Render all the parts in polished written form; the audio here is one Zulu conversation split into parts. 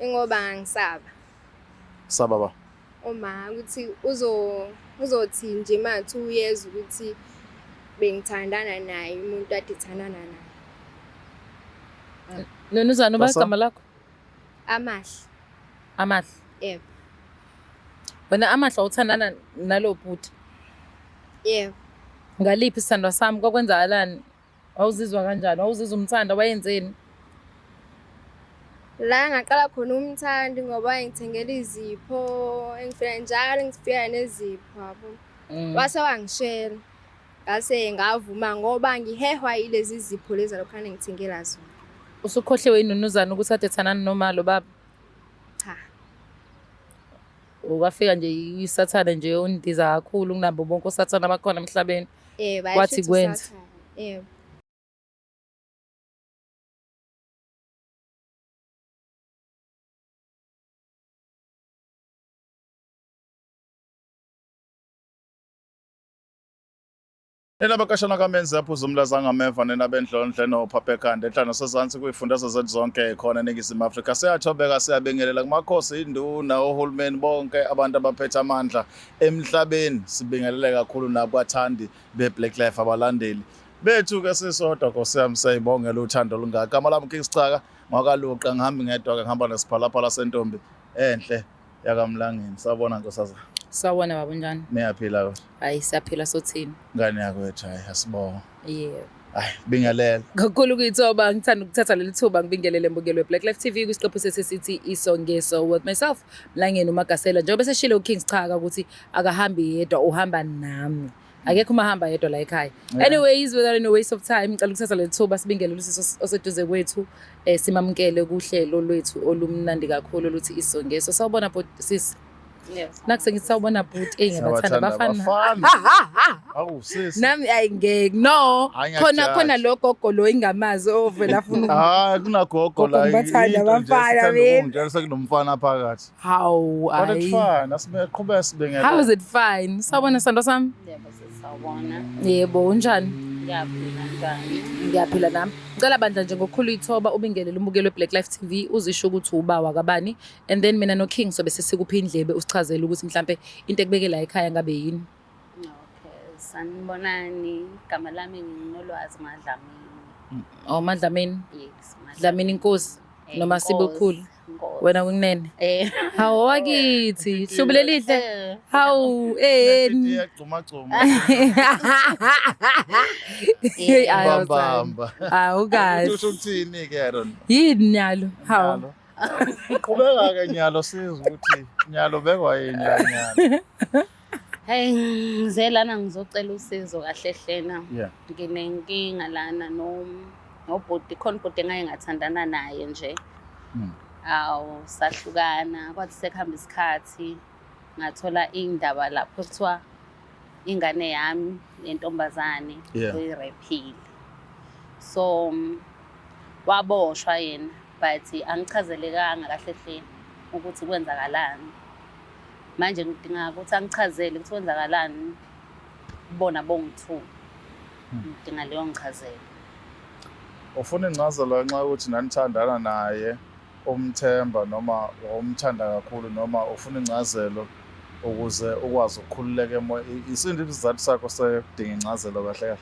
Ingoba ngangisaba. Saba ba? Uma ukuthi uzothi nje mathi uyezwa ukuthi bengithandana naye umuntu ade thandana naye. Nonuzana uba Basa? igama lakho? Amahle. Amahle. Yebo. Wena Amahle awuthandana nalo bhuti. Yebo. Ngaliphi isithandwa sami kwakwenzakalani? Wawuzizwa kanjani? Wawuzizwa umthanda wayenzeni? La ngaqala khona umthandi ngoba wayengithengela izipho, engifika njalo ngifika nezipho yabo. Wase wangishela. Ngase ngavuma ngoba ngihehwa yilezi zipho lezi alokhana ngithengela zona. Usukhohliwe yinunuzana ukuthi ade thandana noma lo baba? Cha. Wafika nje isathane nje undiza kakhulu kunabo bonke osathane abakhona emhlabeni. Eh Wathi bayasho kwenza. Yebo. Nina bakashana kamenzi aphuza umlaza ngameva nina bendlondle nophaphekhanda enhla nasezansi kwiifundazwe zethu zonke khona eNingizimu Afrika. Siyathobeka siyabingelela kumakhosi, induna, ohulumeni bonke abantu abaphethe amandla emhlabeni. Sibingelele kakhulu nakubathandi be-Black Life abalandeli bethu ke sisodwa Nkosi yami siyayibongela uthando olungaka. Igama lami King Sicaka ngwakaluqa ngihambi ngedwa ke ngihamba nesiphalaphala sentombi enhle yakaMlangeni. Sawubona nkosazana. Sawubona baba unjani? Niyaphila kodwa? Hayi siyaphila sothini. Ngane yakwethu hayi asibonge. Yebo. Hayi bingelela. Kakhulu kuyithoba ngithanda ukuthatha leli thuba ngibingelele mbukelo weBlack Life TV kwisiqephu sethu esithi Iso Ngeso with myself Mlangeni uMagasela njengoba seshilo uKing Schaka ukuthi akahambi yedwa uhamba nami. Akekho uma hamba yedwa la ekhaya. Yeah. Anyways, without any waste of time, ngicela ukuthatha leli thuba sibingelele usisi oseduze kwethu simamukele kuhlelo lwethu olumnandi kakhulu oluthi Iso Ngeso. Sawubona bhuti sis. Yes. Nakuse ngithi sawubona bhuti, eh ngiyabathanda Siyabathanda abafana. abafana. Awu sisi. Nami ayi ngeke no. Hayi, Khona ngiyakujaja. khona lo gogo lo ingamazi ovela afuna Hayi kunagogo Gogo, la. ngibathanda into nje abafana, esithanda mina. ukungitshela sekunomfana phakathi. Hawu But it's ayi. fine. Asibeqhubeka sibingelele. How is it fine? Sawubona sando sami. Yebo sisawubona. Yebo, unjani? Ngiyaphila njani? Ngiyaphila nami. Ngicela bandla nje ngokukhulu ithoba ubingelele umbukelo weBlack Life TV uzisho ukuthi ubawa kabani and then mina no King sobe sesikupha indlebe usichazele ukuthi mhlambe into ekubeke la ekhaya ngabe yini. Okay, sanibonani. Igama lami nginolwazi ngaDlamini. Oh MaDlamini. Yes, MaDlamini. Dlamini inkosi Eh, noma Nkosi, sibukhulu. Nkosi. Wena kunene. Eh. Hawu wakithi, hlubu lelihle. Eh. Hawu eh. Iyagcuma gcuma. Hey, ayo, Bamba. Hawu kahle. Usho ukuthini ke Aaron? Yini nyalo? Hawu. Nyalo. Qhubeka ke nyalo sizwe ukuthi nyalo bekwa yini la nyalo. Hey, ngize lana ngizocela usizo kahle hlena. Yeah. Nginenkinga lana no nobhuti khona ubhuti engake ngathandana naye nje. Awu sahlukana kwathi sekuhamba isikhathi ngathola indaba lapho kuthiwa ingane yami yentombazane Yeah. uyirephile. So waboshwa yena but angichazelekanga kahle hle ukuthi kwenzakalani. Manje ngidinga ukuthi angichazele ukuthi kwenzakalani kubona bongu-two. Ngidinga leyo ngichazelo. Ufuna incazelo ngenxa yokuthi nanithandana naye umthemba noma wawumthanda kakhulu noma ufuna incazelo ukuze ukwazi ukukhululeka emoya. Isindi isizathu sakho sekudinga incazelo kahle kahle.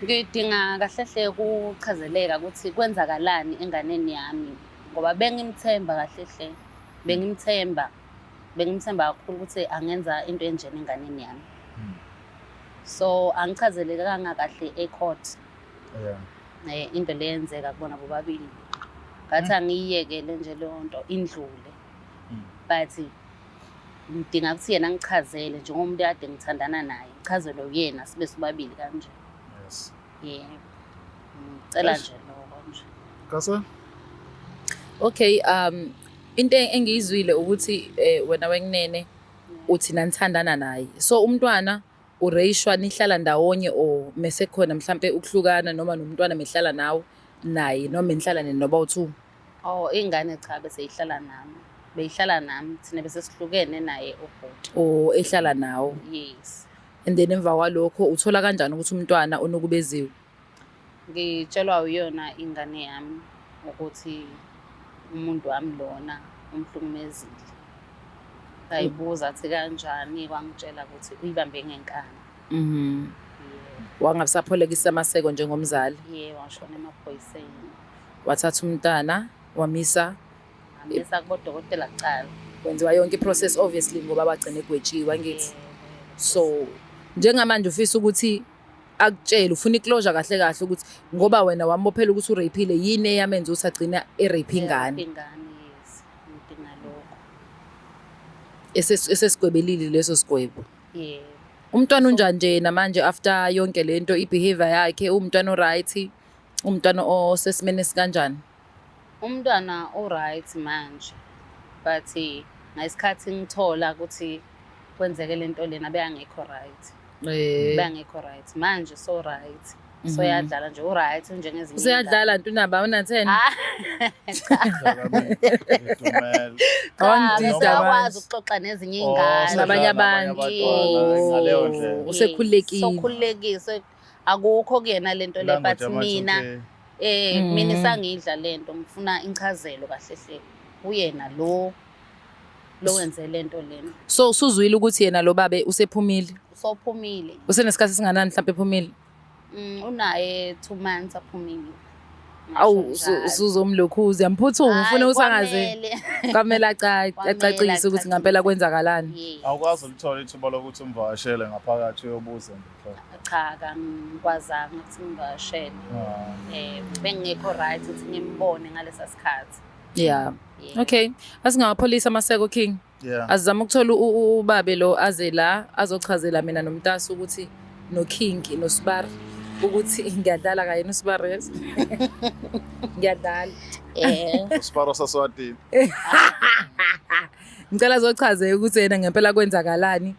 Ngidinga kahle hle kuchazeleka ukuthi kwenzakalani enganeni yami ngoba bengimthemba kahle hle. Bengimthemba. Bengimthemba kakhulu ukuthi angenza into enjena enganeni yami. So angichazelekanga kahle e-court. Yeah. Into leyenzeka kubona bobabili. Ngathi angiyiyekele nje leyo nto indlule. But ngidinga ukuthi yena angichazele njengomuntu kade ngithandana naye. Ngichazelwe uyena sibe sobabili kanje. Yes. Yebo. Ngicela Eish. nje lokho nje. Kase? Okay, into engiyizwile ukuthi wena wenginene uthi nanithandana naye. So umntwana ureyishwa nihlala ndawonye or mese khona mhlambe ukuhlukana noma nomntwana mehlala nawe naye noma enihlala ninoba u2. Oh, ingane cha bese ihlala nami. Beyihlala nami thina bese sihlukene naye ubhuti. Or ehlala nawe. Yes. And then emva kwalokho uthola kanjani ukuthi umntwana unokubeziwe? Ngitshelwa uyona ingane yami ukuthi Umuntu wami lona umhlukumezile. Ngayibuza athi kanjani, wangitshela ukuthi uyibambe ngenkani. Yebo. Wangasapholekisa amaseko njengomzali. Yebo, washona emaphoyiseni. Wathatha umntana wamisa. Amisa kubodokotela kuqala. Kwenziwa yonke i-process obviously ngoba bagcine egwetshiwe, angithi? Yebo. So njengamanje ufisa ukuthi akutshele, ufuna i-closure kahle kahle ukuthi ngoba wena wambophela ukuthi ureyphile, yini eyamenza ukuthi agcina erape ingane? Ingane, yes. Ngidinga lokho. Esesigwebelile leso sigwebo. Yebo. Umntwana unjani nje yena manje after yonke lento, i-behavior yakhe, umntwana o-right, umntwana osesimeni esikanjani? Umntwana u-right manje, but ngesikhathi ngithola ukuthi kwenzeke lento lena beyangekho right. Beyangekho right. Manje so right. So yadlala nje, u-right njengezinye. Useyadlala ntunaba una-10. Ah, cha. Dumela. Cha, Awangidida besiyakwazi manje. ukuxoxa nezinye Oh, iy'ngane. Nabanye nabanye abantu. abantwana, ngaleyo ndlela. Yes, Usekhululekile. Sokhululekile. Akukho kuyena lento le, Language but mina ama-2K. mina isangidla lento, ngifuna incazelo kahle hle. Uyena lo lo wenze lento lena. So usuzwile ukuthi yena lo babe usephumile? Usophumile. Usenesikhathi esinganani mhlawumbe ephumile? Unaye 2 months aphumile. Awu, Ngasho njalo. usuzomlokhuza, yamphuthuma, ufuna Hhayi, ukuthi angaze kwamele. kwamele Kwamele acacise ukuthi ngampela acacise. kwenzakalani. Yes. Awukwazi ukuthola ithuba lokuthi umvakashele ngaphakathi uyobuza nje. Cha, kangikwazanga ukuthi ngivakashele. Ah. Bengingekho right ukuthi ngimbone ngalesa sikhathi. Yeah. Yeah. Okay. Asingawapholisa amaseko, King. Yeah. Azama ukuthola ubabe lo aze la azochazela mina nomtasi ukuthi no King noSibar ukuthi ngiyadlala kanye noSibar, yes. Ngiyadlala. Usiparo saswatini. Ngicela azochaze ukuthi yena ngempela kwenzakalani,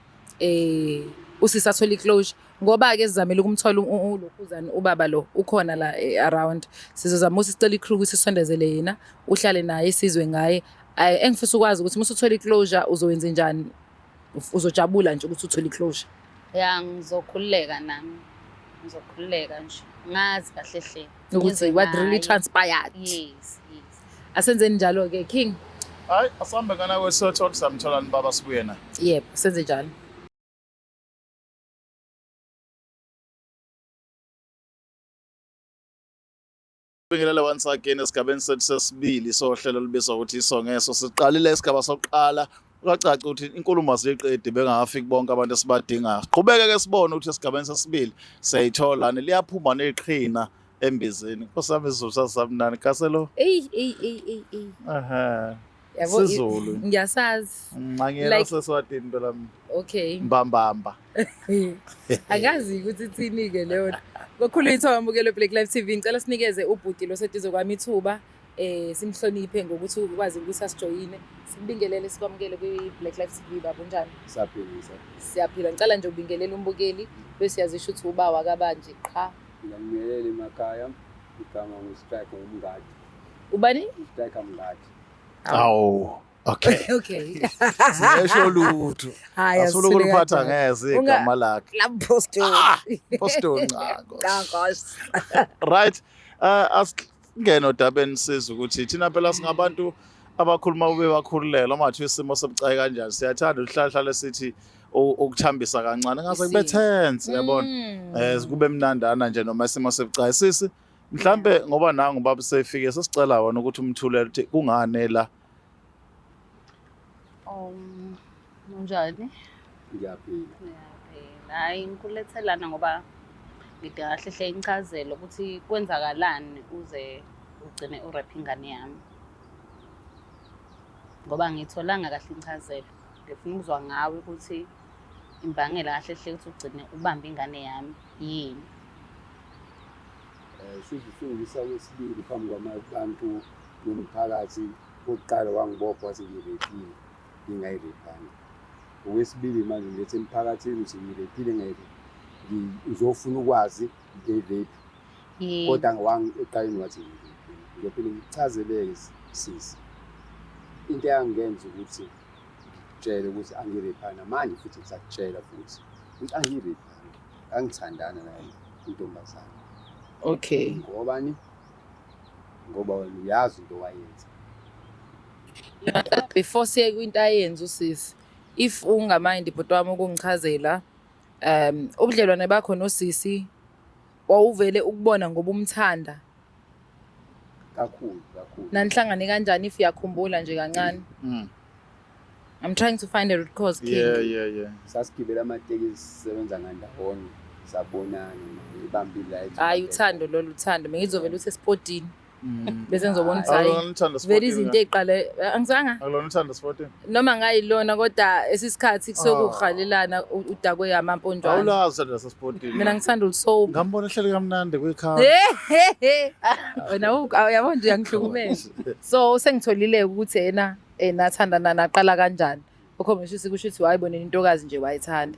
usisi athole i-closure ngoba ke sizamile ukumthola ulokhuzana ubaba lo ukhona la, around. Sizozama ukuthi sicele i-crew ukuthi sisondezele yena, uhlale naye, sizwe ngaye. Engifisa ukwazi ukuthi uma usuthola i-closure uzowenza njani? Uzojabula nje ukuthi uthole i-closure? Ya, ngizokhululeka nami. Ngizokhululeka nje. Ngazi kahle hle. Ukuthi Ngizwe what really ngaye. transpired. Yes. Asenzeni njalo ke, King. Hayi, asambe ngana kwesotho samthola baba sibuye naye. Yebo, senze njalo. Bingelele once again esigabeni sethu sesibili sohlelo olubizwa ukuthi Isongeso. Siqalile isigaba sokuqala, kwacaca ukuthi inkulumo asiyiqedi bengakafiki bonke abantu esibadingayo. Siqhubeke ke sibone ukuthi esigabeni sesibili siyayithola liyaphuma neqhina embizeni. Nkosi yami, isiZulu sasamnani Kaselo. Eyi eyi eyi eyi eyi. Ehhe. Yabo, Sizulu. Ngiyasazi. Ngangiyena Like- seswatini phela mina. Okay. Mbambamba. Akazi ukuthi ithini ke leyo nto. Kakhulu ithuba mbukelo Black Life TV. Ngicela sinikeze ubhuti lo seduze kwami ithuba, simhloniphe ngokuthi ukwazi ukuthi asijoyine. Simbingelele, sikwamukele kwi Black Life TV. Baba, unjani? Siyaphila, siyaphila. Siyaphila. Ngicela nje ubingelele umbukeli bese uyazisho ukuthi uba wakabanje qha. Ngiyabingelela emakhaya. Igama nguStriker Mngadi. Ubani? Striker Mngadi. Awu. Okay. Okay. Singesho lutho. Hayi, Asifuna ukuliphatha ngeze igama lakhe. Lampostoli. Postoli ncango. Ncango. Right. Asingene odabeni sizwe ukuthi thina phela singabantu abakhuluma ube bakhululela uma kuthiwa isimo sebucayi kanjani, siyathanda ukuhlala sithi ukuthambisa kancane ngase kube tense, yabona, kube mnandana nje noma isimo sebucayi. Sisi, mhlambe ngoba nangu baba sefike, sesicela wona ukuthi umthulele ukuthi kungane la. Unjani? Ngiyaphila. Ngiyaphila. Hayi, ngikulethelana ngoba ngidinga kahle hle incazelo ukuthi kwenzakalani uze ugcine urephe ingane yami. Ngoba ngiyitholanga kahle incazelo. Ngifuna ukuzwa ngawe ukuthi imbangela kahle hle ukuthi ugcine ubambe ingane yami yini. Shuthi kwesibili phambi kwabantu nomphakathi. Okokuqala wangibopha wathi ngiyirephile, ngingayirephanga. Okwesibili manje ngilethe emphakathini ukuthi ngiyirephile, ngizofuna ukwazi nge-rape. Kodwa eqaleni wathi ngiyirephile. Ngizophinde ngikuchazeleke sisi. Into eyangenza ukuthi ngikutshele ukuthi angirephanga manje, futhi ngisakutshela futhi ukuthi angirephanga, angithandana naye intombazane. Okay. Ngobani? Ngoba wena uyazi into owayenza. Before siye kwinto ayenza usisi, if unga-mind bhuti wami ukungichazela, ubudlelwane bakho nosisi wawuvele ukubona ngoba umthanda? Kakhulu kakhulu. Nanihlangane kanjani, if uyakhumbula nje kancane? I'm trying to find a root cause, King. Yeah. Sasigibela amatekisi, sisebenza ngandawonye, sabonana, ibambe i-light. Hayi, uthando lolu, uthando. Bengizovela uthi esipotini. Bese ngizobona ukuthi hayi, Akulona uthando vele sporting. Izinto ey'qale angizanga Akulona uthando sporting. Noma ngayilona, kodwa esisikhathi kusuke Ah. kuhalelana udakwe amamponjwana. Awulazi uthando lasesporting. Mina ngithanda ulusoap. Ngambona ehleli kamnandi kwikhaya. Wena uyabona nje, uyangihlukumeza. So sengitholile ukuthi yena nathandana naqala kanjani. Okhombisa ukuthi kusho ukuthi wayibonela intokazi nje, wayithanda.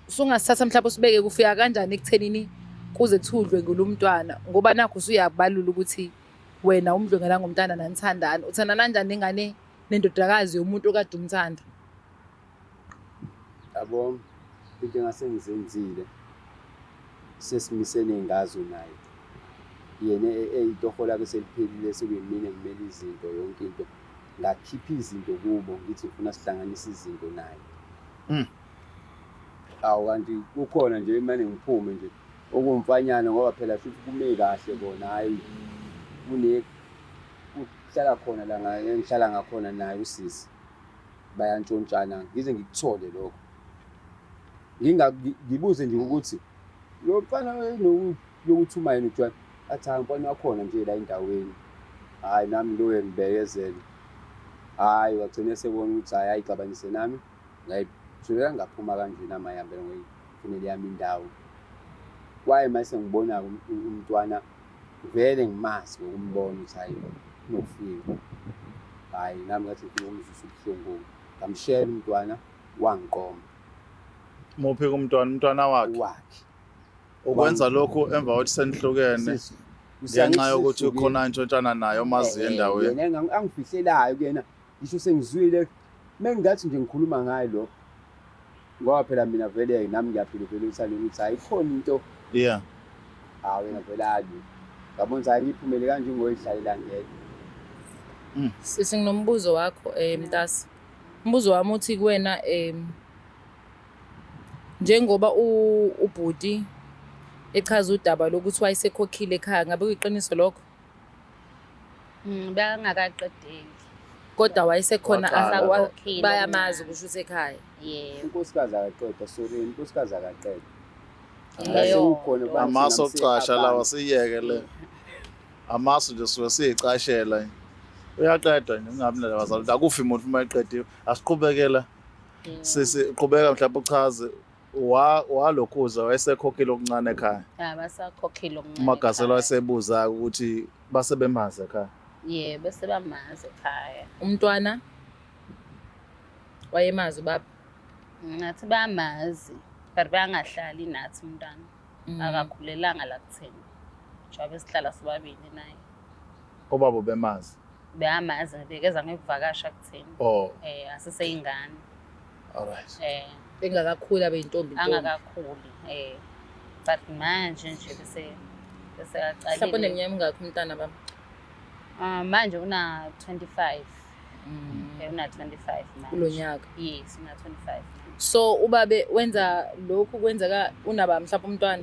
Usungasithatha mhlawumbe usibeke kufika kanjani ekuthenini kuze kuthiwa udlwengule umntwana, ngoba nakho usuyabalula ukuthi wena umdlwengela ngomntwana, nanithandana. Uthandana kanjani nengane, nendodakazi yomuntu okade umthanda? Yabo, into engase ngizenzile, sesimisene ngazo naye, yena eyitoho lakhe seliphelile, sekuyimina engimele izinto, yonke into. Ngakhipha izinto kubo, ngithi ngifuna sihlanganise izinto naye. Awu, kanti kukhona nje, imane ngiphume nje okumfanyana, ngoba phela futhi kume kahle kona. Hhayi, kune kuhlala khona la engihlala ngakhona naye usisi, bayantshontshana, ngize ngikuthole lokho. Ngibuze nje ukuthi lo mfana lokuthi uma yena utshwala, athi hayi, umfana wakhona nje la endaweni. Hhayi, nami loyo ngibekezele. Hhayi, wagcina esebona ukuthi hhayi, ayixabanise nami, ngayithulela, ngaphuma kanje nami, ayihambela ngoyifunela yami indawo. Kwaye mase ngibona umntwana, vele ngimazi ngokumbona ukuthi hhayi, unokufika. Hhayi, nami ngathi ngifuna ukumzwisa ubuhlungu, ngamshela umntwana, wangiqoma. Muphi kumntwana, umntwana wakhe? Wakhe. Ukwenza lokhu emva kokuthi senihlukene ngenxa yokuthi khona intshontshana naye omaziyo endaweni. Yena angifihlelayo kuyena, ngisho sengizwile mengingathi nje ngikhuluma ngayo lokho, ngoba phela mina vele nami ngiyaphila vele uthandweni, ukuthi hayi, khona into. Hawu, wena vele alwi, ngabona ukuthi hayi, ngiphumele kanje ngoyidlalela ngedwa. Sisi, nginombuzo wakho, mntasi. Umbuzo wami uthi kuwena, njengoba ubhuti echaza udaba lokuthi wayesekhokhile ekhaya, ngabe kuyiqiniso lokho? Bangakaqedeli. Kodwa wayesekhona. Waqala. Asakhokhile. Bayamazi kusho ukuthi ekhaya. Yebo. Unkosikazi akaqedwa, sorry, unkosikazi akaqedwa. Leyo Sekukhona nto. abantu Amasu okucasha abantu. lawa, siyeke le. Amasu nje suke siyicashela. Uyaqedwa nje, ungabi nalabazali. Akufi umuntu uma eqediwe. Asiqhubekela. Yebo. Sisi, qhubeka mhlawumbe uchaze wa walokhuza wayesekhokhile okuncane ekhaya. Abasakhokhile okuncane Umagasela ekhaya. wayesebuza ukuthi base bemazi ekhaya. Yebo, bese bamazi ekhaya. Umntwana wayemazi ubaba? Ngathi bamazi, but bangahlali nathi umntwana. Akakhulelanga la kuthina. Njengoba sihlala sobabili naye. Obaba bemazi. Beyamazi, bekeza ngekuvakasha kuthina. Oh, Aseseyingane. all right. Engakakhuli, abe yintombi ntombi. Angakakhuli. But manje nje bese Mhlawumbe aqalile. uneminyaka emingakhi umntana baba? Ah, manje una 25. Una 25 manje. Kulo nyaka. Yes, una 25. So ubabe wenza lokhu kwenzeka unaba mhlawumbe umntwana,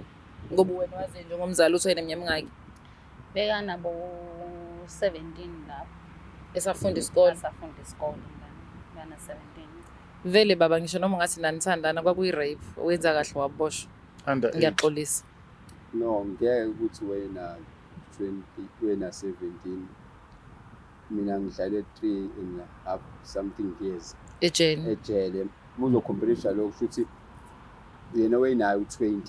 ngoba wena wazi njengomzali uthi wena iminyaka emingaki? Beka nabo 17 lapho. Esafunda isikole. Asafunda isikole umntwana. Bana 17. Vele baba, ngisho noma ungathi nanithandana, kwakuyi-rape. Wenza kahle waboshwa. Under age. Ngiyaxolisa. No, ngeke ukuthi wena 20, wena 17, mina ngihlale 3 and a half something years Ejele. Ejele. Uzocomparisha lokho, kusho ukuthi yena wayenayo u-20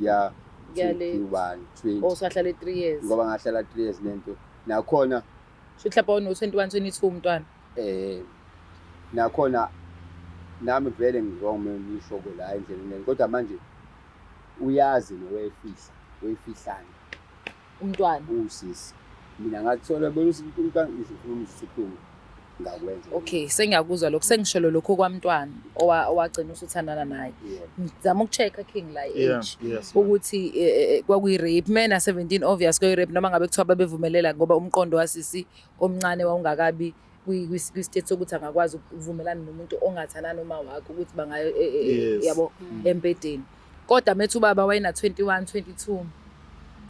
ya. Kuyale. 21, 20. Osahlale 3 years. Ngoba ngahlala 3 years nento nakhona. Shuthi lapho uno-21, 22 umntwana. Nakhona nami vele ngi-wrong ngisho la endleleni, kodwa manje uyazi nowayefihla, wayefihlana. Umntwana. Usisi, mina ngathola bona umntwana ngifuna umzisa ubuhlungu, ngakwenza. Okay, sengiyakuzwa lokho, sengisholo lokho kwamntwana owagcina usuthandana naye. Yeah. Ngizama uku-check-a, King, la i-age Yes, ma'am. ukuthi kwakuyi-rape mena 17, obvious kuyi-rape, noma ngabe kuthiwa babevumelela, ngoba umqondo wasisi omncane wawungakabi. Kwi-state sokuthi angakwazi ukuvumelana nomuntu ongathandani noma wakhe ukuthi bangayo yabo embhedeni. Kodwa methi ubaba wayena 21, 22.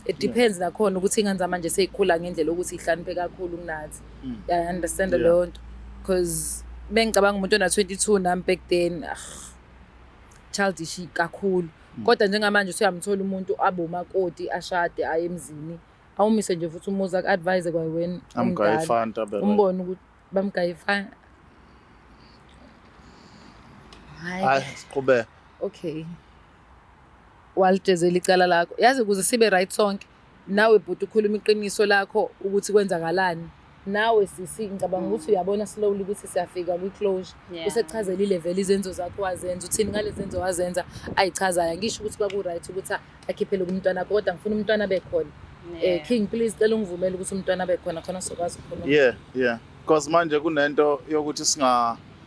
It depends nakhona ukuthi ingane zamanje seyikhula ngendlela yokuthi ihlakaniphe kakhulu kunathi. Yeah, I understand leyo nto. Because bengicabanga umuntu ona 22 nami back then, ah, childish kakhulu. Kodwa njengamanje usuyamthola umuntu abe umakoti, ashade, aye emzini. Awumise nje futhi umuzi, aku-advise kwawena Amgaye umdala. Ifanta bebe. Umbone ukuthi bamgaye ifanta. Hayi. Hayi, siqhubeke. Okay. Walijezela icala lakho. Yazi, ukuze sibe right sonke, nawe bhuti ukhuluma iqiniso lakho ukuthi kwenzakalani. Nawe sisi, ngicabanga ukuthi uyabona slowly ukuthi siyafika kwi-closure. Usechazelile vele izenzo zakho wazenza. Uthini ngale zenzo wazenza ayichazayo? Ngisho ukuthi kwaku-right ukuthi akhiphele kumntwana wakho, kodwa ngifuna umntwana abe khona. King, please, cela ungivumele ukuthi umntwana abe khona, khona sizokwazi ukukhuluma. Yeah, because manje kunento yokuthi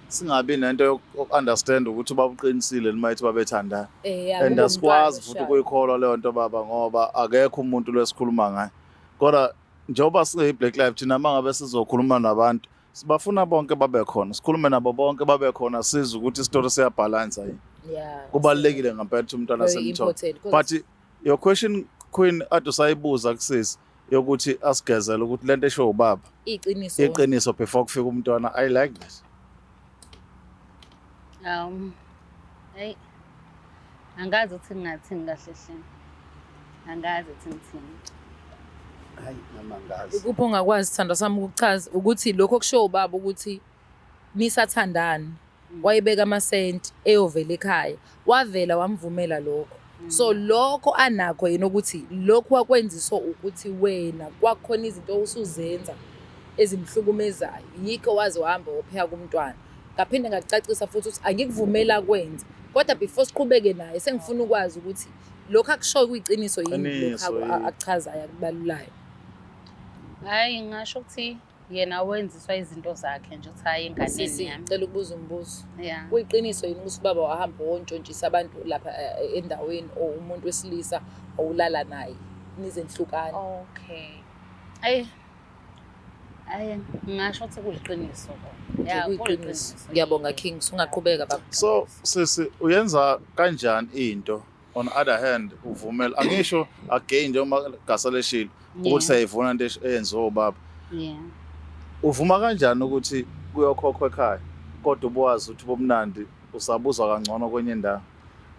singabi nento yoku-understand ukuthi ubaba uqinisile noma ethi babethandana. Yeah, And kube asikwazi umntwana futhi oshayo. ukuyikholwa leyo nto, baba, ngoba akekho umuntu lesikhuluma ngaye. Kodwa njengoba siyi-Black Life thina, uma ngabe sizokhuluma nabantu, sibafuna bonke babe khona, sikhulume nabo bonke babe khona, sizwe ukuthi isitori siyabhalansa yini. Kubalulekile ngempela ukuthi umntwana Very simthole. important, 'cause But your question, Queen, ade usayibuza kusisi yokuthi asigezele ukuthi lento esho ubaba iqiniso. Iqiniso before kufika umntwana, I like this. Hey. Angazi ukuthi ngingathini kahle hle. Angazi ukuthi ngithini. Hayi, nami angazi. Ukuphi ongakwazi, sithandwa sami, ukuchaza ukuthi lokho okushiwo ubaba ukuthi nisathandana, wayebeka amasenti eyovela ekhaya, wavela wamvumela lokho. So lokho anakho yena ukuthi lokhu wakwenziswa ukuthi wena kwakukhona izinto osuzenza ezimhlukumezayo, yikho waze wahamba wopheka kumntwana. Ngaphinde ngakucacisa futhi ukuthi angikuvumela kwenza, kodwa before siqhubeke naye sengifuna ukwazi ukuthi lokhu akushoyo kuyiqiniso yini, lokhu Qiniso yini. akuchazayo, akubalulayo. Hayi, ngingasho ukuthi yena wenziswa izinto zakhe nje, ukuthi hayi, enganeni Sisi, yami. cela ukubuza umbuzo. Yeah. Kuyiqiniso yini ukuthi ubaba wahamba wontshontshisa abantu lapha endaweni, or umuntu wesilisa owulala naye nize nihlukane? Okay. Ayi. Ayi, ngingasho ukuthi kuliqiniso lokho. Nje Yeah, kuyiqiniso. Ngiyabonga, King, sungaqhubeka baba. So sisi, uyenza kanjani into, on other hand uvumela, angisho again njengoba gaseleshilo ukuthi siyayivuna into eyenziwa ubaba, uvuma kanjani ukuthi kuyokhokhwa ekhaya kodwa ubuwazi ukuthi ubumnandi usabuzwa kangcono kwenye indawo?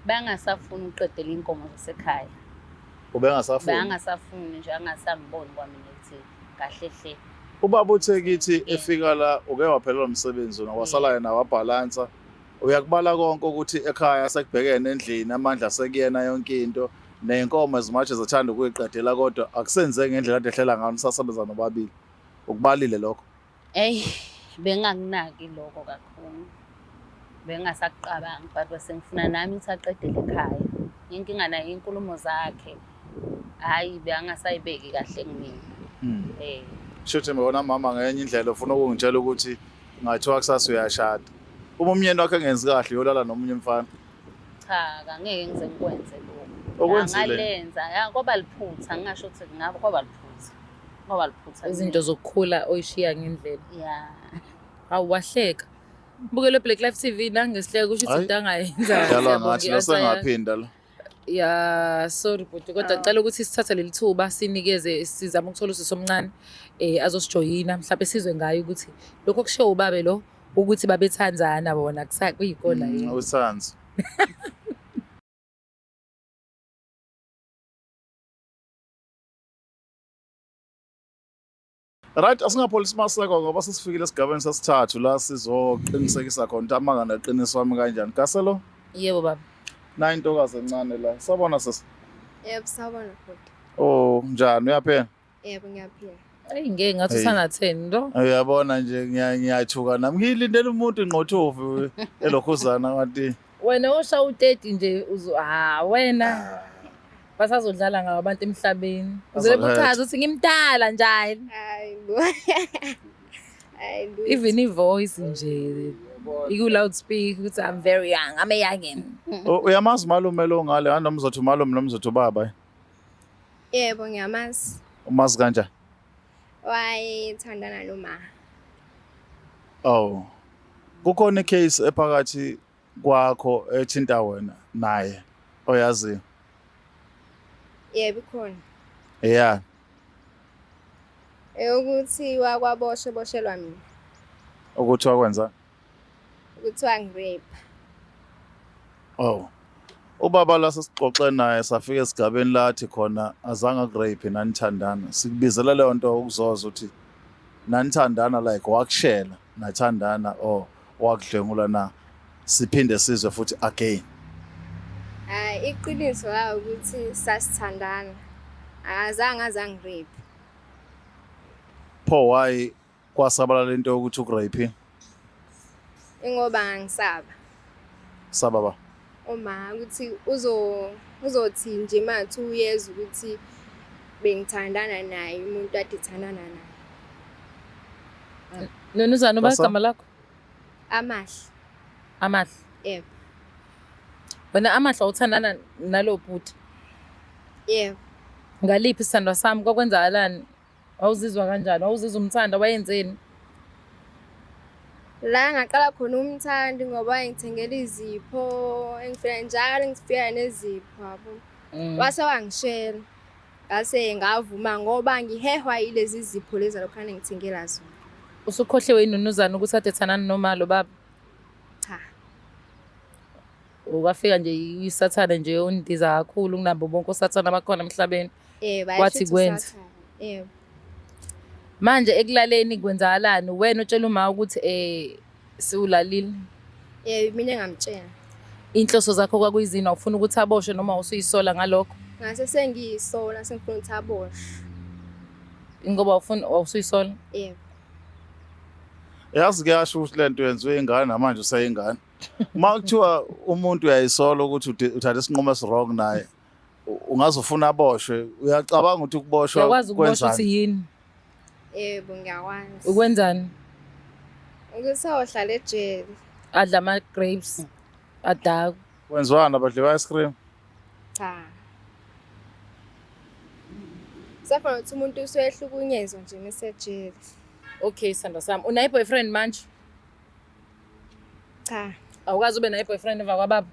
Bangasafuni ukuqedela inkomo zasekhaya. Ubengasafuni? Bangasafuni nje, angasangiboni kwamina ukuthi kahle hle. Ubaba uthe kithi efika la uke waphelelwa umsebenzi wona, wasala yena wabhalansa. Uyakubala konke ukuthi ekhaya sekubhekene endlini, amandla sekuyena, yonke into, ney'nkomo as much as ethanda ukuyiqedela kodwa akusenzeki ngendlela ade ehlela ngayo nisasebenza nobabili. Ukubalile lokho? Eyi, bengingakunaki lokho kakhulu. Bengingasakucabangi, but bese ngifuna nami ukuthi aqedele ekhaya. Inkinga nayo iy'nkulumo zakhe, hhayi, bengasayibeki kahle kumina. Shuthi wona mama, ngenye indlela ufuna ukungitshela ukuthi ngathiwa kusasa uyashada, uma umyeni wakhe engenzi kahle uyolala nomunye umfana? Cha, angeke ngize ngikwenze lokho. Okwenzile? Angalenza, ya, kwaba liphutha, ngingasho ukuthi ngabe kwaba liphutha. Kwaba liphutha. Izinto zokukhula oyishiya ngendlela. Ya. Hawu, wahleka. Bukele Black Life TV nangesihleko, kusho ukuthi Hhayi. into angayenza. Dala ngathi lo sengaphinda lo. Ya, sorry bhuti, kodwa ngicela ukuthi sithathe leli thuba sinikeze, sizame ukuthola usisi omncane azosijoyina, mhlawumbe sizwe ngayo ukuthi lokho kushiwo ubabe lo ukuthi babethandana bona kuyikona yini. Usanzi. Right, asingapholisi maseko ngoba sesifikile esigabeni sesithathu la sizoqinisekisa khona ukuthi amanga neqiniso wami kanjani. Gaselo, Yebo baba. nayi intokazi encane la. Sabona, sisi. Yebo, sawubona bhuti. Oh, njani, uyaphila? Yebo, ngiyaphila. Eyi, ngeke ngathi Hey. usana 10 lo. Uyabona nje, ngiyathuka nami. Ngilindele umuntu inqothovu elokhuzana ngathi Wena osha u30 nje uzo, ha, wena basazodlala ngawo abantu emhlabeni. Uzobe Bazohetha. uchaza ukuthi ngimdala njani. Hayi bo. Hayi lutho. Even i-voice nje iku loudspeaker ukuthi I'm very young, I'm a youngin. Uyamazi umalume lo ngale, noma uzothi umalume noma uzothi ubaba? Yebo, ngiyamazi. Umazi kanjani? Wayethandana noma. Oh. Kukhona icase ephakathi kwakho ethinta wena naye oyaziyo. Yebo ikhona. Yeah. Eyokuthi wakwaboshwa boshelwa mina. Ukuthi wakwenza? Ukuthi wangirape. Oh. Ubaba la sesixoxe naye safika esigabeni lathi khona azange akurape nanithandana. Sikubizela leyo nto ukuzoza ukuthi nanithandana like wakushela nathandana or wakudlwengula na. Siphinde sizwe futhi again. Hayi iqiniso la ukuthi sasithandana. Akazange azangirape. Pho why kwasabalala into yokuthi ukurape? Ingoba ngangisaba. Saba ba. Uma ukuthi uzothi nje mathi uyeza ukuthi bengithandana naye umuntu ade thandana naye. Nonuzana uba Basa? igama lakho? Amahle. Amahle. Yebo. Wena Amahle awuthandana nalo bhuti. Yebo. Ngaliphi isithandwa sami kwakwenzakalani? Wawuzizwa kanjani? Wawuzizwa umthanda wayenzeni? La ngaqala khona umthandi ngoba wayengithengela izipho, engifika njalo ngifika nezipho yabo. Wase wangishela. Ngase ngavuma ngoba ngihehwa yilezi zipho lezi lokhana ngithengela zona. Usukhohliwe inunuzana ukuthi ade thandana noma lo baba? Cha. Wafika nje isathane nje undiza kakhulu kunabo bonke osathane abakhona emhlabeni. Yebo, Wathi ayisho ukuthi kwenza. usathane. Yebo. Manje ekulaleni kwenzakalani? Wena utshela uma ukuthi siwulalile. Yebo, mina ngamtshela. Inhloso zakho kwakuyizini? Awufuna ukuthi aboshwe noma usuyisola ngalokho? Ngase sengiyisola sengifuna ukuthi aboshwe. Ngoba ufuna awusuyisola? Yebo. Yazi kuyasho ukuthi lento yenziwe ingane namanje useyingane. Uma kuthiwa umuntu uyayisola ukuthi uthatha isinqumo esiwrong naye ungaze ufuna aboshwe, uyacabanga ukuthi ukuboshwa Uyakwazi ukuboshwa kwenzani? ukuthi yini? Yebo, ngiyakwazi. Ukwenzani? Ukuthi ayohlala ejele. Adla ama grapes. Adakwe. Kwenziwani abadliwa ice cream? Cha. Safana ukuthi umuntu usuyehlukunyezwa nje mesejele. Okay, sithandwa sami. Unayo boyfriend manje? Cha. Awukazi ube nayo boyfriend emva kwababa?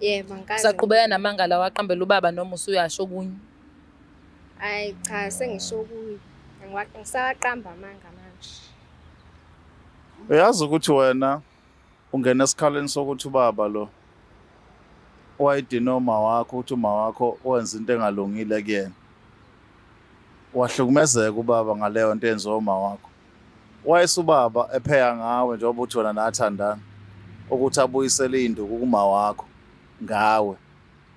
Yebo, angikaze. Usaqhubeka namanga lawa aqambela ubaba noma usuyasho okunye? Hayi cha, sengisho kuye. Ngisawaqamba amanga manje. Uyazi ukuthi wena ungena esikhaleni sokuthi ubaba lo wayedina uma wakho ukuthi uma wakho wenza into engalungile kuyena. Wahlukumezeka ubaba ngaleyo nto enziwa uma wakho. Wayesubaba epheya ngawe njengoba uthi wena nathandana ukuthi abuyisele induku kuma wakho ngawe.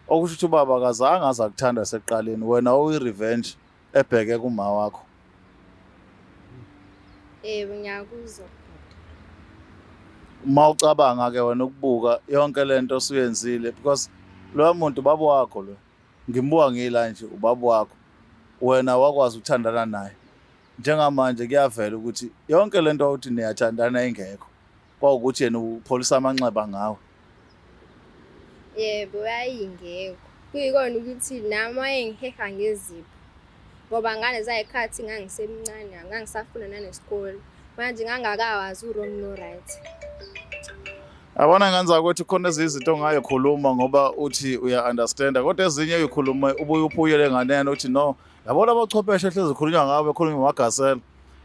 Okusho ukuthi ubaba akazange aze akuthanda sekuqaleni, wena uyi-revenge ebheke kuma wakho. Yebo, ngiyakuzwa. Uma ucabanga ke wena ukubuka yonke lento osuyenzile because loyo muntu ubaba wakho lo ngimbuka ngila nje ubaba wakho wena wakwazi ukuthandana naye njengamanje kuyavela ukuthi yonke lento uthi niyathandana ingekho kwawukuthi yena upholisa amanxeba ngawe. Yebo, yayingekho. Kuyikona ukuthi nami wayengiheha ngezipho. Ngoba ngaleza zikhathi ngangisemncane, ngangisafunda nanesikole. Manje ngangakawazi u-wrong no-right. Yabona ngenza ukuthi khona ezinye izinto ongayikhuluma ngoba uthi uya-understanda kodwa ezinye uyikhulume ubuye uphuyele nganeno uthi no yabona abachwepheshe hlezi khulunywa ngabo bekhuluma magasela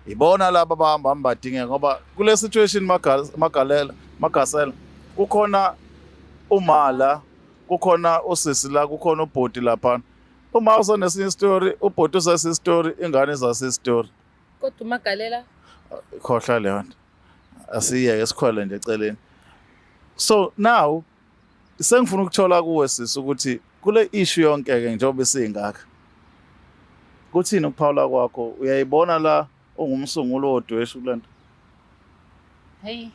ibona laba abahamba badinge ngoba kule situation magalela magasela kukhona umala kukhona usisi la kukhona ubhoti lapha uma usenesinye story ubhoti usesi story ingane izasi story. Kodwa umagalela Khohlwa leyo nto, asiyeke sikhwele nje eceleni. So now sengifuna ukuthola kuwe sisi ukuthi kule issue yonke ke njengoba isingaka kuthini ukuphawula kwakho, uyayibona la ungumsunguli wodweshu kulento? Hey,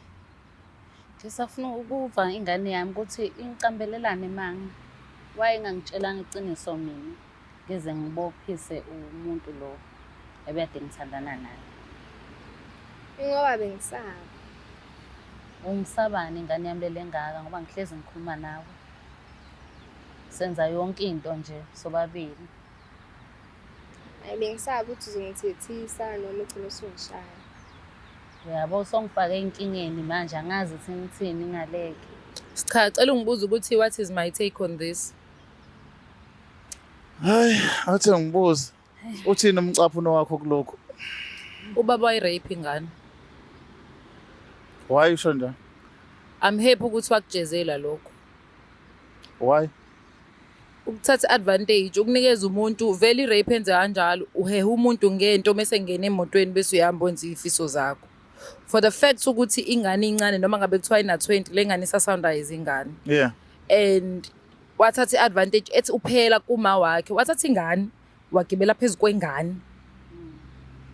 ngisafuna ukuva ingane yami ukuthi ingiqambelelane manga. Wayengangitshelanga iqiniso mina ngize ngibophise umuntu lo ebekade ngithandana naye. Ingoba bengisaba. Ungisabani ingane yami lele engaka ngoba ngihlezi ngikhuluma nawe. Senza yonke into nje sobabili. Hayi bengisaba ukuthi uzongithethisa noma ugcine usungishaya. Uyabo, songifake enkingeni manje, angazi ukuthi ngithini ngaleke. Cha, cela ungibuze ukuthi what is my take on this? Hayi, athi ngibuze. Uthini umcaphuno wakho kulokhu? Ubaba wayi-rape ingane. Why usho njalo? I'm happy ukuthi wakujezela lokho. Why? Ukuthatha advantage, ukunikeza umuntu vele i-rape enze kanjalo, uheha umuntu ngento mese ngena emotweni bese uyahamba wenza izifiso zakho. For the fact ukuthi ingane incane, noma ngabe kuthiwa ina-20, le ngane isasounda izingane. And wathatha i-advantage ethi uphela kuma wakhe, wathatha ingane, wagibela phezu kwengane.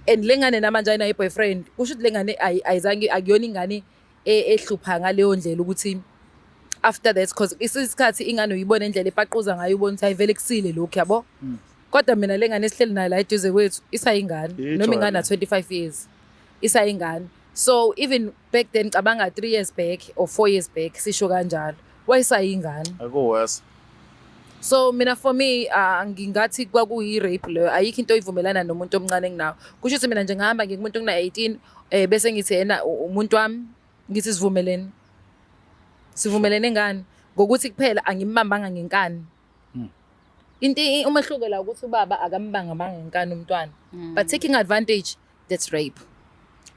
And le ngane namanje ayinayo i-boyfriend. Kusho ukuthi le ngane ayizange, akuyona ingane ehlupha ngaleyo ndlela ukuthi after that, cause isikhathi ingane uyibona indlela epaquza ngayo, ubona ukuthi ayivele kusile lokhu, yabo. Kodwa mina le ngane esihleli nayo la eduze kwethu isayingane, noma ingane na 25 years isayingane. So even back then, cabanga 3 years back or 4 years back, sisho kanjalo, wayesayingane. Akuwes. So mina, for me, ngingathi kwakuyi-rape leyo. Ayikho into oyivumelana nomuntu omncane enginawo. Kusho ukuthi mina nje ngihamba ngikumuntu okuna-18, bese ngithi yena umuntu wami, ngithi sivumelene. Sivumelene ngani? Ngokuthi kuphela angimbambanga ngenkani. Into umehluko la ukuthi ubaba akambanga ngenkani umntwana. But taking advantage, that's rape.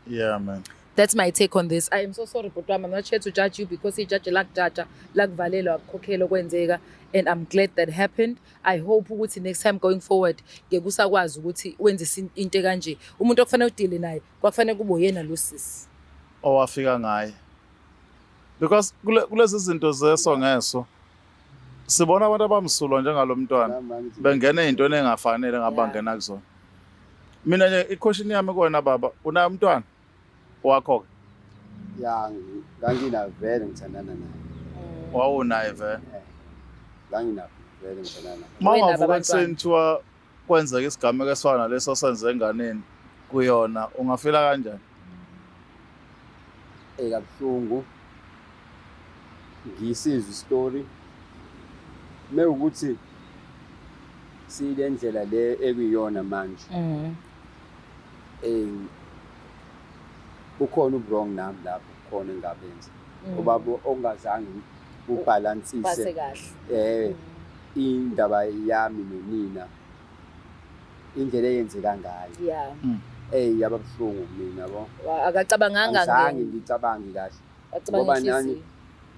Yeah, man. That's my take on this. I am so sorry, bhuti wami. I'm not here to judge you because ijaji lakujaja, lakuvalelwa, akukhokhela okwenzeka, and I'm glad that happened. I hope ukuthi next time going forward ngeke usakwazi ukuthi wenze into kanje. Umuntu okufanele udile naye kwakufanele kube uyena lo sisi. Owafika ngaye. Because kulezi zinto zeso ngeso sibona abantu abamsulwa njengalo mntwana bengena ey'ntweni engafanele ngabe bangena kuzona. Mina nje i-question yami kuwena baba, unaye umntwana wakho-ke? Ya, nganginavele ngithandana naye. Wawunaye vele? Nganginavele ngithandana naye. Uma Wenaba ungavuka abantwana. ekuseni kuthiwa kwenzeka isigameko esifana naleso senze enganeni kuyona, ungafila kanjani? Kabuhlungu. Ngisizwe isitori mewukuthi sile ndlela le ekuyiyona manje, kukhona ubu-wrong nami lapho, kukhona engabenzi ubaba ongazange ubhalansise Base kahle. Indaba yami nonina, indlela eyenzeka ngayo, yababuhlungu kumina, yabo. Akacabanganga. Angizange ngicabange kahle. Wacabanga Ngoba inhliziyo.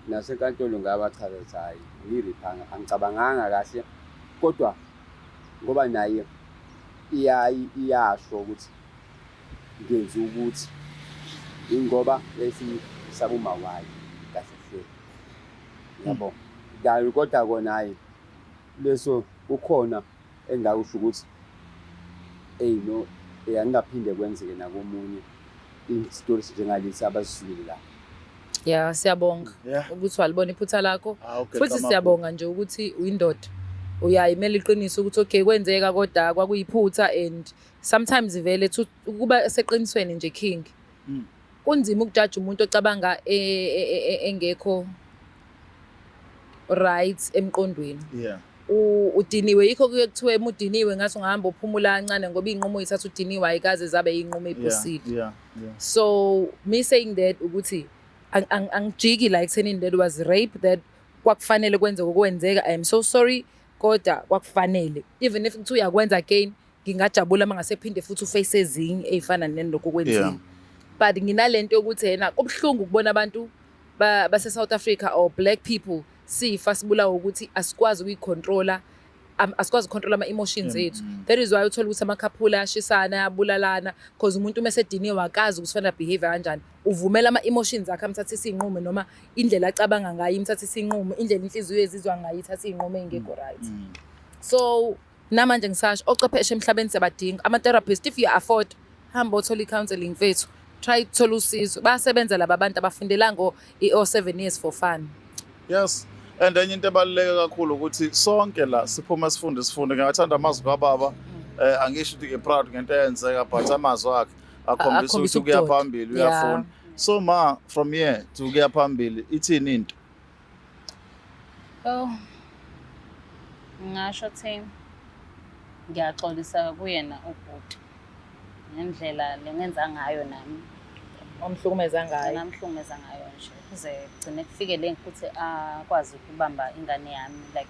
Nasenkantolo ngabachaza ukuthi hhayi, ngiriphanga, angicabanganga kahle, kodwa ngoba naye iyasho ukuthi ngenza ukuthi ingoba yayisabuma wayo kahle hle, yabo. Kanti kodwa kona hhayi, leso kukhona engakusho ukuthi eyi no, angingaphinde kwenzeke nakomunye isitori njengalesi abasizwile la. Ya, siyabonga ukuthi walibona iphutha lakho. Hawu, Futhi Geqa. Siyabonga nje ukuthi uyindoda. Uyayimela iqiniso ukuthi okay, kwenzeka kodwa kwakuyiphutha, and sometimes vele ukuba seqinisweni nje, king. Kunzima ukujaja umuntu ocabanga engekho right emqondweni. Udiniwe, yikho kuye kuthiwe uma udiniwe ngathi ungahamba uphumula kancane, ngoba iy'nqumo oyithatha udiniwe ayikaze zabe iy'nqumo ey'phusile. So me saying that ukuthi angijiki la ekuthenini that was rape, that kwakufanele kwenzeke okwenzeka. I am so sorry, kodwa kwakufanele. Even if kuthiwa uyakwenza again, ngingajabula uma ngase phinde futhi uface ezinye ey'fana nalokhu okwenzile. But nginalento yokuthi yena kubuhlungu ukubona abantu base South Africa or black people sifa sibulawa ukuthi asikwazi ukuyicontrola, asikwazi ukucontrola ama-emotions ethu. That is why uthola ukuthi amakhaphula ayashisana, ayabulalana, because umuntu uma esediniwe akazi ukuthi fanele behave kanjani. Uvumela ama-emotions akhe amthathise iy'nqumo, noma indlela acabanga ngayo imthathise iy'nqumo, indlela inhliziyo ezizwa ngayo ithathe iy'nqumo ey'ngekho right. So namanje ngisasho, ochwepheshe emhlabeni siyabadinga, ama-therapist. If you afford, hamba othola i-counselling mfethu, try ukuthola usizo. Bayasebenza laba bantu, abafundelanga o-7 years for fun. Yes. And enye into ebaluleke kakhulu ukuthi sonke la siphuma sifunde sifunde. Ngiyathanda amazwi kababa. Angisho ukuthi ngi-proud ngento eyenzeka, but amazwi akhe akhombisa Akhombisa ukuthi ukuya ubudoda. phambili uyafuna. So ma, from here to kuya phambili, ithini into? Oh. Ngingasho ukuthi ngiyaxolisa kuyena ubhuti ngendlela lengenza ngayo nami. Omhlukumeza ngayo. Ngamhlukumeza ngayo nje kuze kugcine kufike le ukuthi akwazi ukubamba ingane yami, like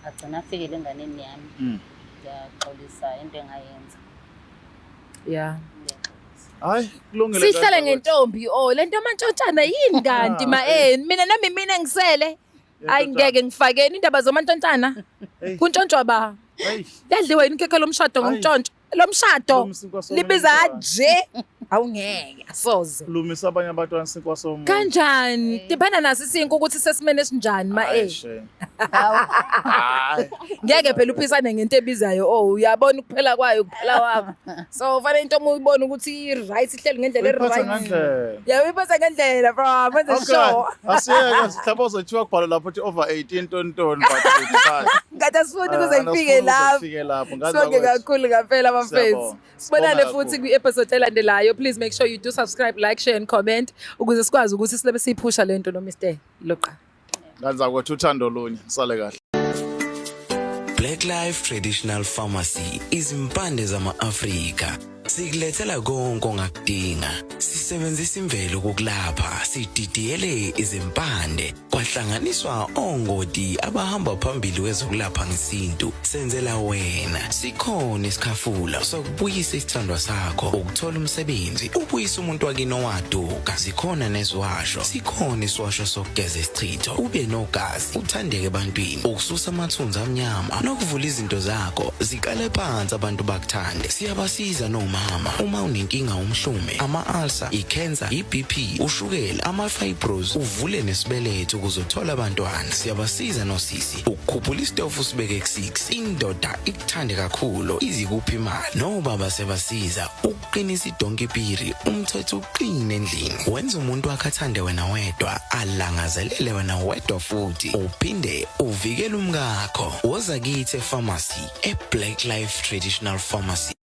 agcine afikele enganeni yami. Ngiyaxolisa into engayenza. Ngiyaxolisa. Hayi, kulungile. Sihlale kanjalo. ngentombi, oh lento amantshontshana yini kanti ma mina nami mina ngisele. Hayi, ngeke ngifakeni indaba zomantshontshana. Hey. Kuntshontshwa ba. Hey. Yadliwa yini ikhekhe lomshado Hayi. ngomntshontsho? Lomshado Lumisa isinkwa somunye libiza umntwana. nje. Awungeke asoze. Lumisa abanye abantwana isinkwa somunye. Kanjani? Dibana naso isinkwa ukuthi sesimene esinjani ma Hayi, shame. Hayi. Ngeke phela uphisane ngento ebizayo. Oh, uyabona ukuphela kwayo, ukuphela kwakho. So fanele into uma uyibona ukuthi i-right, ihleli ngendlela Uyiphatha e-right. ngendlela. Yeah, uyiphatha ngendlela, bro. Menze Okay. sure. Asiyeke mhlawumbe uzothiwa kubhalwa lapho ukuthi over 18 tontoni, but it's fine. Ngathi asifuni ukuze ifike lapho. Ifike lapho. Ngazi Sonke bakwethu. kakhulu ngampela bafethu. Siyabonga. Sibonane Sibonga futhi kakhulu. kwi-episode elandelayo. Please make sure you do subscribe, like, share and comment ukuze sikwazi ukuthi silabe siyiphusha lento no Mr. Loqa. Ngazi zakwethu, uthando lunye. Sale kahle. Black Life Traditional Pharmacy, izimpande zama-Afrika. Sikulethela konke ongakudinga. Sisebenzisa imvelo ukukulapha, sididiyele izimpande, kwahlanganiswa ongoti abahamba phambili kwezokulapha ngesintu. Senzela wena. Sikhona isikhafula sokubuyisa isithandwa sakho, ukuthola umsebenzi, ubuyisa umuntu wakini owaduka. Zikhona neziwasho. Sikhona isiwasho sokugeza isichitho, ube nogazi, uthandeke ebantwini, ukususa amathunzi amnyama nokuvula izinto zakho ziqale phansi abantu bakuthande. Siyabasiza nomama uma unenkinga, umhlume, ama-ulcer, i-cancer, i-BP, ushukela, ama-fibros, uvule nesibeletho ukuze uthole abantwana. Siyabasiza nosisi ukukhuphula isitofu sibeke ku-6, indoda ikuthande kakhulu, izikuphi imali. Nobaba sebasiza ukuqinisa idonkipiri, umthetho uqine endlini, wenza umuntu wakhe athande wena wedwa, alangazelele wena wedwa, futhi uphinde uvikele umkakho. Woza kithi e-pharmacy, e-Black Life Traditional Pharmacy.